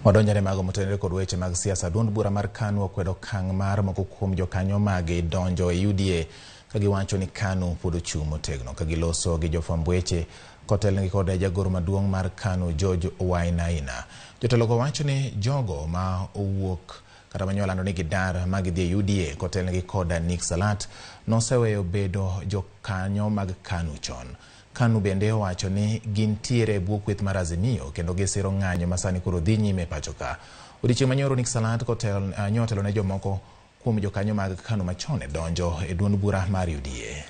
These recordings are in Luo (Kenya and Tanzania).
Wadonjone mago motenore kod weche mag siasa. Duond bura mar KANU okwedo okang' mar moko kuom jokanyo mage donjo e UDA ka giwacho ni KANU pod ochung' motegno. Ka giloso gi jofwamb weche kotelnegi kod jagoro maduong' mar KANU George Wainaina. Jotelogo wacho ni jogo ma owuok kata manyolando ni gidar ma gidhi e UDA kotelnegi kod Nick Salat noseweyo bedo jokanyo mag KANU chon. KANU bende owacho ni gintiere e bwo kweth mar Azimio kendo gisiro ng'anyo ma sani koro dhi nyime e pacho ka. Odiechieng' manyoro Nick Salat nyotelo ne jomoko kuom jokanyo mag KANU machon e donjo e duond bura mar UDA.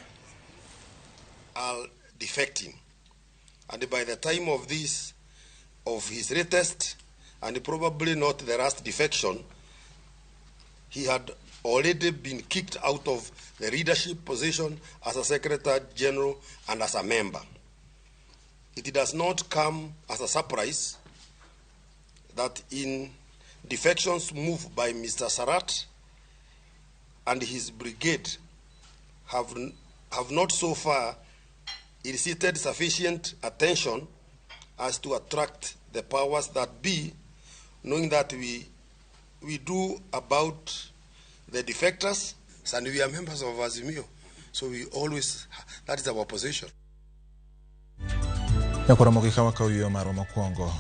Are defecting. And by the time of this, of his latest, and probably not the last defection, he had already been kicked out of the leadership position as a Secretary General and as a member. It does not come as a surprise that in defections moved by Mr. Sarat and his brigade have not so far elicited sufficient attention as to attract the powers that be, knowing that we do about the defectors, and we are members of Azimio. So we always, that is our position. Nyakoro mogik ka wakaw yueyo marwa mokwongo.